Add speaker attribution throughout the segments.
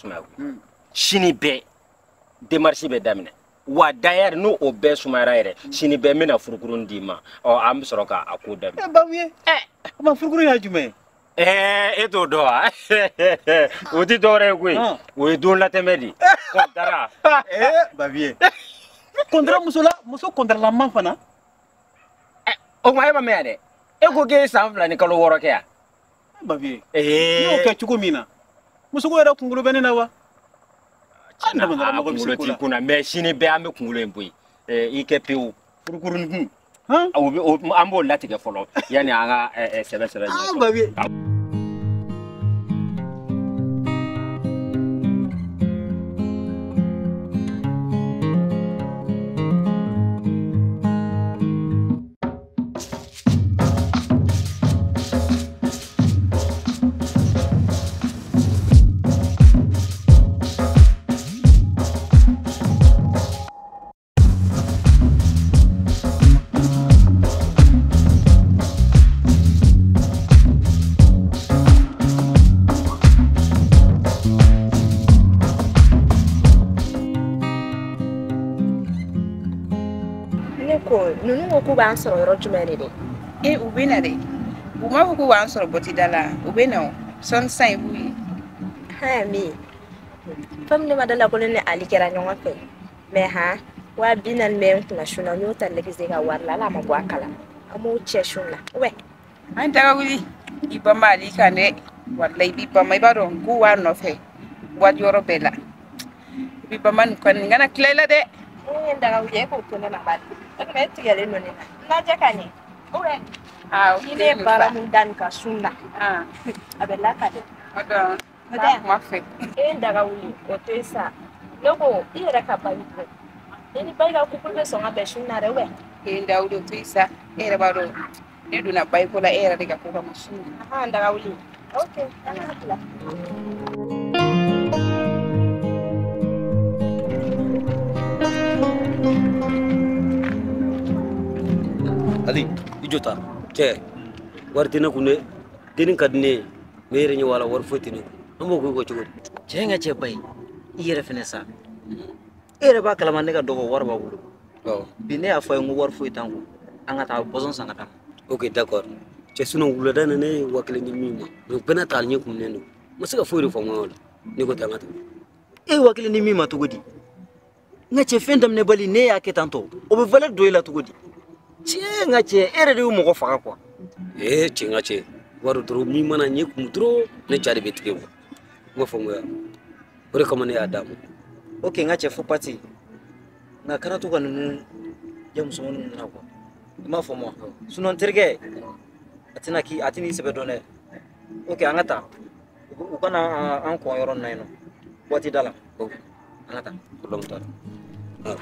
Speaker 1: sumaya koyi. Sini bɛɛ démarche bɛ daminɛ. Wa d'ailleurs n'o o bɛɛ sumayara yɛrɛ sini bɛɛ n bɛna furukurun d'i ma. Ɔ an bɛ sɔrɔ k'a ko daminɛ.
Speaker 2: E Bawiye. Ɛ ma furukuru y'a jumɛn ye?
Speaker 1: E t'o dɔn wa? O tɛ dɔwɛrɛ ye koyi. O ye don latɛmɛ de ye. Kɔntara.
Speaker 2: Bawiye. Kɔntara muso la muso kɔntaralama fana.
Speaker 1: O tuma e ma mɛn yan dɛ. E ko k'e ye san 2 ni kalo 6 kɛ yan.
Speaker 2: Bawiye. Ne y'o kɛ cogo min na musoko yɛrɛ kunkolo bɛ ne na wa?
Speaker 1: A kunkolo t'i kunna mais sini bɛɛ an bɛ kunkolo in bɔ yen. I kɛ pewu furukurunin kun. An b'o latigɛ fɔlɔ yanni an ka sɛbɛ sɛbɛ ɲɛfɔ.
Speaker 2: Bawiye.
Speaker 3: Ninnu ko k'u b'an sɔrɔ yɔrɔ jumɛn de dɛ?
Speaker 4: E u bɛ na dɛ. U m'a fɔ k'u b'an sɔrɔ bɔtida la, u bɛ na o. Sɔɔni sisan i b'u ye.
Speaker 3: Hɛn min fɛn min ne ma da la ko ne ni Ali kɛra ɲɔgɔn fɛ mɛ han 200,000 bɛ n kunna su na n y'o ta Lɛkise ka wari la hali a ma bɔ a kalama an b'o cɛ su na wɛ.
Speaker 4: An daga wuli i banba Ali kan dɛ walayi i b'i banba i b'a dɔn k'u b'a nɔfɛ wali yɔrɔ bɛɛ la i b'i banba nin kɔni nin kana tila i la dɛ.
Speaker 3: Ne ye daga wuli e k'o to ne ma bari. O tuma e tigɛlen don ne na n lajɛ ka ɲɛ.
Speaker 4: Awɔ.
Speaker 3: Ni ne ye baara min da nin kan su na a bɛ lakale.
Speaker 4: O dɔn
Speaker 3: O tɛ
Speaker 4: kuma fɛ.
Speaker 3: E ye daga wuli o to yen sa. Ne ko i yɛrɛ ka bayi dun. E ni bayi ka couple bɛ sɔn ka bɛn su na dɛ wɛ.
Speaker 4: E ye daga wuli o to yen sa e yɛrɛ b'a dɔn ne donna bayiko la e yɛrɛ de ka ko kama su na.
Speaker 3: Ahan daga wuli. Ok an ka bila.
Speaker 5: Ali, i jɔ ta cɛ wari tɛ ne kun dɛ denni ka di ne ye mɛ e yɛrɛ ɲɛ b'a la wari foyi tɛ ne kun an b'o k'o kɔ cogo di.
Speaker 6: Cɛ in ka cɛ ba ye i yɛrɛ fɛnɛ sa e yɛrɛ b'a kalama ne ka dɔgɔ wari b'a bolo bi ne y'a fɔ a ye n ko wari foyi t'an kun an ka taa boisson san ka d'a ma.
Speaker 5: Ok d'accord cɛ sinon wulada in na ne ye 1000 di min ma mɛ bɛɛ n'a ta ɲɛ kumunen don n ma se ka foyi de faamuya o la ne ko ten an ka tɛmɛ.
Speaker 6: E ye 1000 di min ma cogo di? N ka cɛ fɛn daminɛbali ne y'a kɛ tan tɔ o bɛ valeur don e la cogo di? Cɛ n ka cɛ e yɛrɛ de y'o mɔgɔ faga quoi.
Speaker 5: Ee cɛ n ka cɛ wari dɔrɔn min mana ɲɛ kumu dɔrɔn ne ja de bɛ tigɛ quoi n ma faamuya o de kama ne y'a d'a ma.
Speaker 6: Ok n ka cɛ fo pati nka kana to ka ninnu ya musomaninw ɲɛna quoi i m'a faamu wa? Sinon n terikɛ a tɛna k'i a tɛn'i sɛbɛ dɔn dɛ. Ok an ka taa u kana an kɔn yɔrɔ nin na yen nɔ waati da la an ka taa.
Speaker 5: Problème t'a la.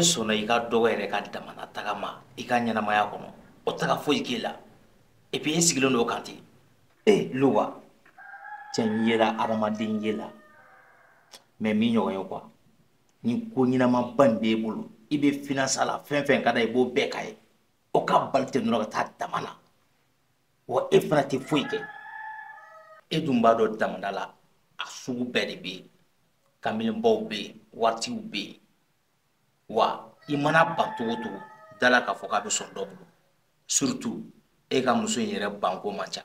Speaker 7: Sɔnna i ka dɔgɔ yɛrɛ ka damana taga ma i ka ɲɛnamaya kɔnɔ o taga foyi k'e la et puis e sigilen don o kan ten. E Loba cɛ n yela adamaden ye la mais min ɲɔgɔn ye quoi ni ko ɲɛnamaba in b'e bolo i bɛ finance la fɛn fɛn ka d'a ye i b'o bɛɛ k'a ye o ka bali ten dɔrɔn ka taa dama na wa e fana tɛ foyi kɛ e dun b'a dɔn damanda la a sugu bɛɛ de bɛ yen kamelenbaw bɛ yen waritiw bɛ yen. Wa i mana ban cogo o cogo da la k'a fɔ k'a bɛ sɔn dɔ bolo surtout e ka muso in yɛrɛ banko man ca.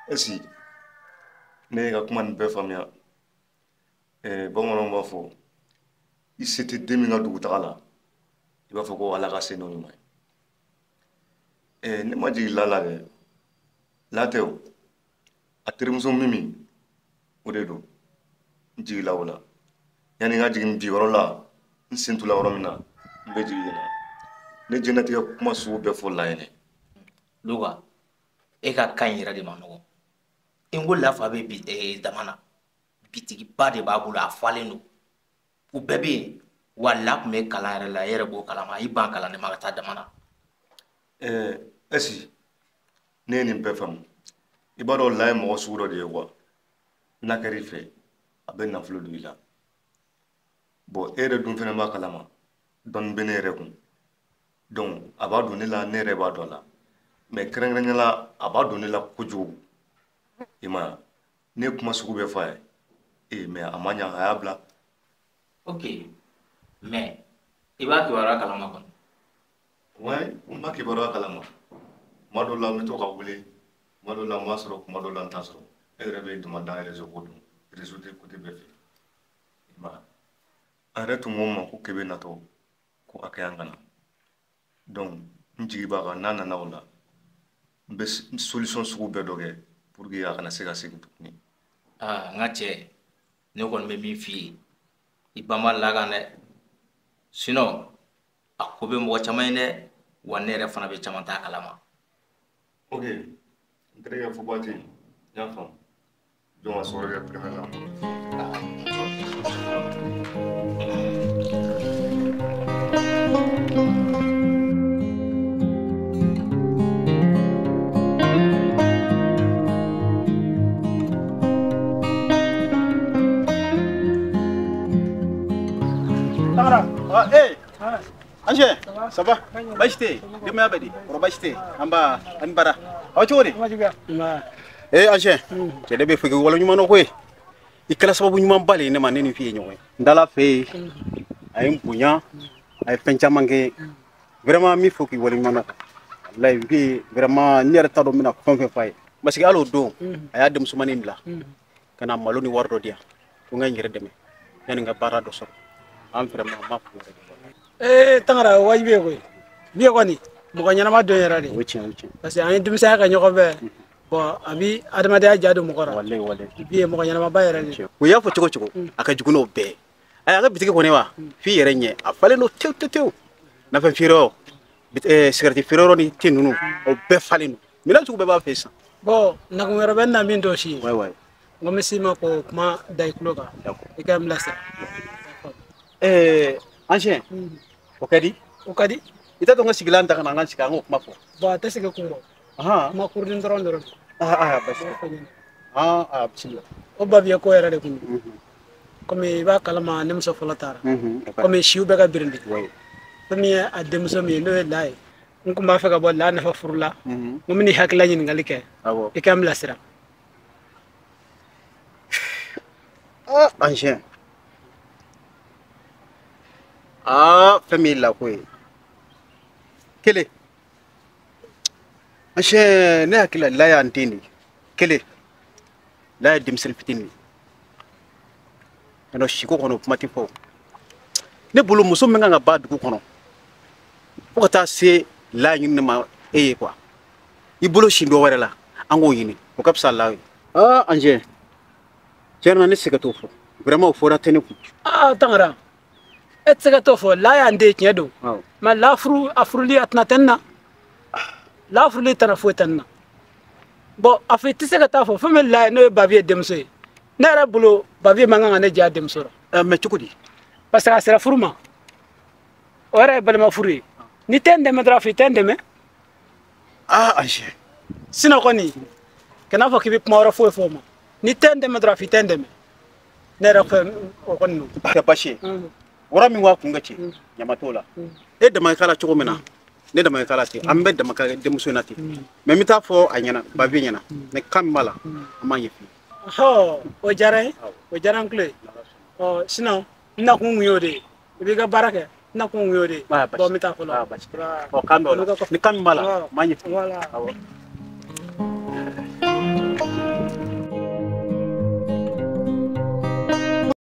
Speaker 8: Est-ce ne ye ka kuma nin bɛɛ faamuya bamananw b'a fɔ i se tɛ den min ka dugutaga la i b'a fɔ ko Ala ka se n'o ɲuman ye. Ne ma jigin la la dɛ la tɛ o a terimuso Mimi o de don n jigila o la. Yani n ka jigin bi yɔrɔ la n sen tula yɔrɔ min na n bɛ jigin yen na ne diɲɛlatigɛ kuma sugu bɛɛ fɔ la yɛrɛ.
Speaker 7: Loba e ka kan in yɛrɛ de ma nɔgɔn n ko Lafa bɛ bi dama na bitigiba de b'a bolo a falen don u bɛɛ bɛ yen wa La tun bɛ kalan yɛrɛ la e yɛrɛ b'o kalama a y'i ban kalan de ma ka taa dama na.
Speaker 8: Ɛsi ne ye nin bɛɛ faamu i b'a dɔn La ye mɔgɔ sugu dɔ de ye quoi n'a kɛr'i fɛ a bɛ nafolo don i la. Bon, e yɛrɛ dun fɛnɛ b'a kalama dɔnni bɛ ne yɛrɛ kun donc a b'a don ne la ne yɛrɛ b'a dɔn a la mais kɛrɛnkɛrɛnnenya la a b'a don ne la kojugu i ma ye ne ye kuma sugu bɛɛ fɔ a ye mais a ma ɲa a y'a bila.
Speaker 7: Ok mais i b'a kibaruya kalama kɔni.
Speaker 8: Ouais n b'a kibaruya kalama kuma dɔw la n bɛ to ka wele kuma dɔw la n b'a sɔrɔ kuma dɔw la n t'a sɔrɔ e yɛrɛ bɛ damada réseau ko dɔn réseau tɛ côté bɛɛ fɛ i ma ye. A yɛrɛ tun ko n ma ko kebe natɔ ko a kɛ yan ka na donc n jigi b'a kan n'a nana o la n bɛ solution sugu bɛɛ dɔ kɛ pour que a kana se ka segin tuguni.
Speaker 7: Aa n ka cɛ ne kɔni bɛ min f'i ye i banba la kan dɛ sinon a ko bɛ mɔgɔ caman ye dɛ wa ne yɛrɛ fana bɛ caman t'a kalama.
Speaker 8: Ok n terikɛ fo waati n y'a faamu donc a sɔrɔ kɛ premier la.
Speaker 2: Ah, hey! Ange, ça va? Baasi tɛ yen? Denbaya bɛ di? Kɔrɔ baasi tɛ yen? An ba, an bara. Aw cogo di? Eh, Ange, cɛ ne bɛ fɛ k'i waleɲuman dɔn koyi. I kɛra sababu ɲumanba de ye ne ma ne ni f'i ye ɲɔgɔn ye. N dala fɛ yen, a ye n bonya, a ye fɛn caman kɛ. Vraiment n b'i fo k'i waleɲuman dɔn. Walayi bi vraiment n yɛrɛ t'a dɔn n bɛna fɛn o fɛn f'a ye. Parce que hali o don, a y'a denmusomanin bila ka na malo ni wari dɔ di yan ko n ka n yɛrɛ dɛmɛ yanni n ka baara dɔ sɔrɔ. An vraiment n b'a fo yɛrɛ de.
Speaker 9: Eh Tangara wajibi ye koyi. Bi kɔni mɔgɔ ɲɛnama don yɛrɛ de.
Speaker 2: O tiɲɛ o tiɲɛ.
Speaker 9: Parce que an ye denmisɛnya kɛ ɲɔgɔn fɛ. Bon a bi adamadenya ja don mɔgɔ la.
Speaker 2: Walayi walayi.
Speaker 9: Bi ye mɔgɔ ɲɛnamaba yɛrɛ de.
Speaker 2: U y'a fɔ cogo cogo a ka jugu n'o bɛɛ ye. A ka bitigi kɔni wa f'i yɛrɛ ɲɛ a falen don tewu tewu tewu. Nafɛn feere yɔrɔ sigarɛti feere yɔrɔ ni te ninnu o bɛɛ falen don. Minɛn sugu bɛɛ b'a fɛ sisan.
Speaker 9: Bon nakun wɛrɛ bɛ n na min t'o si ye.
Speaker 2: Ouais ouais.
Speaker 9: N ko n bɛ s'i ma k'o kuma da i tulo kan. I ka n bilasira.
Speaker 2: Ancien. O ka di?
Speaker 9: O ka di.
Speaker 2: I t'a dɔn n ka sigilan ta ka na an ka sigi an k'o kuma fɔ.
Speaker 9: Bon a tɛ sigi kun bɔ. Kuma kurunin dɔrɔn dɔrɔn.
Speaker 2: Basi tɛ. Bisimila.
Speaker 9: O babiye ko yɛrɛ de kun don. Komi i b'a kalama ne muso fɔlɔ taara. Komi siw bɛɛ ka birindi. Fɛn min ye a denmuso min ye n'o ye La ye. N kun b'a fɛ ka bɔ La nafa furu la. N ko n bɛn'i hakilila ɲininkali kɛ. I ka n bilasira.
Speaker 2: Ancien. Fɛn min ye la ko ye. Kelen. Ancien, ne hakili la La y'an den de ye. Kelen. La ye denmisɛnnin fitinin de ye. Nka siko kɔnɔ o kuma tɛ fɔ. Ne bolo muso min kan ka ba dugu kɔnɔ fo ka taa se La ɲini ma e ye quoi. I bolo sin dɔ wɛrɛ la an k'o ɲini o ka fisa La ye. Ancien. Tiɲɛ na ne tɛ se ka t'o fɔ. Vraiment o fɔra tɛ ne kun.
Speaker 9: Tangara. E tɛ se ka t'o fɔ. La y'an den tiɲɛ don. Mais La furu a furuli a tɛna tɛ n na. La furuli tɛna foyi tɛ n na. Bon a fɔ i tɛ se ka taa fɔ fɛn min La ye n'o ye Baviye denmuso ye. Ne yɛrɛ bolo Baviye man kan ka ne diya denmuso la.
Speaker 2: Mais cogo di?
Speaker 9: Parce que a sera furu ma. O yɛrɛ ye balima furu ye. N'i tɛ n dɛmɛ dɔrɔn a fɔ i tɛ n dɛmɛ.
Speaker 2: Ancien.
Speaker 9: Sinon kɔni kana fɔ k'i bɛ kuma wɛrɛ foyi fɔ o ma. N'i tɛ n dɛmɛ dɔrɔn a fɔ i tɛ n dɛmɛ. Ne yɛrɛ fɛ o kɔni don.
Speaker 2: Tɛ baasi ye. Wara min b'a kun ka ci ɲama t'o la. E dama k'a la cogo min na ne dama k'a la ten an bɛɛ dama ka denmuso in na ten. Mais n bɛ taa fɔ a ɲɛna Baviye ɲɛna mais kan min b'a la an b'a ɲɛf'i ye.
Speaker 9: O diyara n ye o diyara n tulo ye. Sinon n nakun kun y'o de ye. I b'i ka baara kɛ n nakun kun y'o de ye. Bon n bɛ taa fɔlɔ.
Speaker 2: Kan bɛ o la ni kan min b'a la n b'a ɲɛf'i ye.
Speaker 9: Voilà.
Speaker 2: Awɔ.